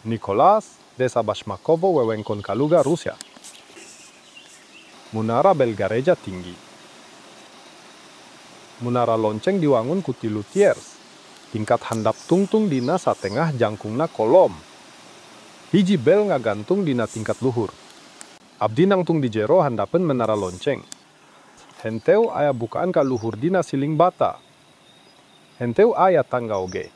Nicholas, Desa Bashmakovo, wewengkon Kaluga, Rusia. Munara bel gareja tinggi. Munara lonceng diwangun ku tilu tiers. Tingkat handap tungtung dina satengah jangkungna kolom. Hiji bel ngagantung dina tingkat luhur. Abdi nangtung di jero handapeun menara lonceng. Henteu aya bukaan ka luhur dina siling bata. Henteu aya tangga oge.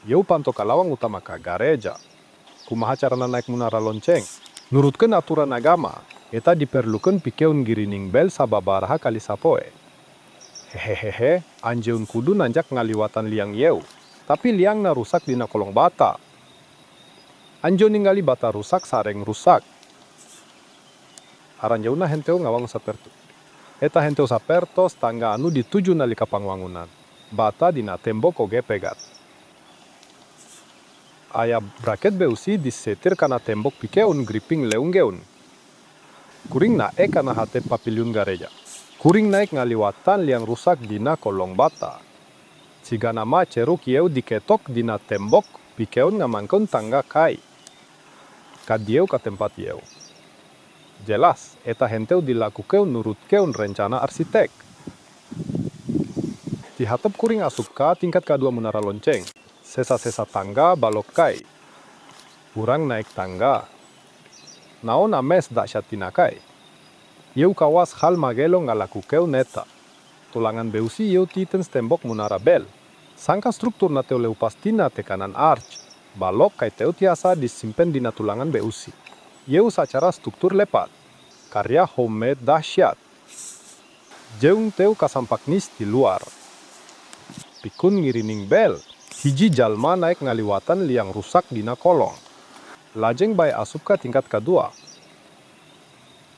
Ieu panto ka lawang utama ka gareja. Kumaha carana naek munara lonceng? Nurutkeun aturan agama, eta diperlukeun pikeun ngirining bel sababaraha kali sapoe. Hehehehe, anjeun kudu nanjak ngaliwatan liang ieu. Tapi liangna rusak dina kolong bata. Anjeun ningali bata rusak sareng rusak. Aranjeunna henteu ngawangun sapertu. Eta henteu sapertos tangga anu dituju nalika pangwangunan. Bata dina tembok oge pegat. Aya braket beusi disetir kana tembok pikeun griping leunggeun. Kuring naek kana hatep papiliun gareja. Kuring naek ngaliwatan liang rusak dina kolong bata. Cigana mah ceruk ieu diketok dina tembok pikeun ngamankeun tangga kai. Ka dieu ka tempat ieu. Jelas, eta henteu dilakukeun nurutkeun rencana arsitek. Ti hatep kuring asup ka tingkat kadua munara lonceng. Sesa-sesa tangga balok kai. Urang naek tangga. Naon ames dahsyat tina kai. Ieu kawas hal magelo ngalakukeun eta. Tulangan beusi ieu titens tembok munara bel. Sangka strukturna teu leupas tina tekanan arch. Balok kai teu tiasa disimpen dina tulangan beusi. Ieu sacara struktur lepat. Karya homemade dahsyat. Jeung teu kasampak nis di luar. Pikeun ngirining bel, hiji jalma naek ngaliwatan liang rusak dina kolong. Lajeng bae asup ka tingkat kadua.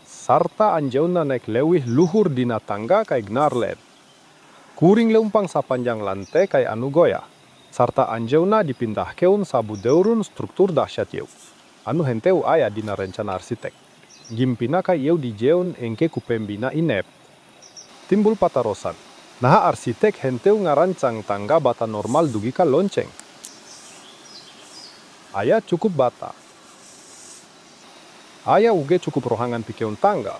Sarta anjeunna naek leuwih luhur dina tangga kai gnarled. Kuring leumpang sapanjang lante kai anu goyah. Sarta anjeunna dipindahkeun sabudeurun struktur dahsyat ieu. Anu henteu aya dina rencana arsitek. Gimpina kai ieu dijieun engke ku pembina inept. Timbul patarosan. Naha arsitek henteu ngarancang tangga bata normal dugi ka lonceng? Aya cukup bata. Aya uge cukup rohangan pikeun tangga.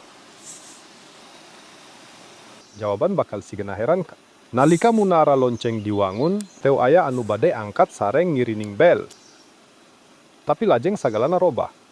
Jawaban bakal siga ngaherankeun. Nalika munara lonceng diwangun, teu aya anu bade angkat sareng ngirining bel. Tapi lajeng sagalana robah.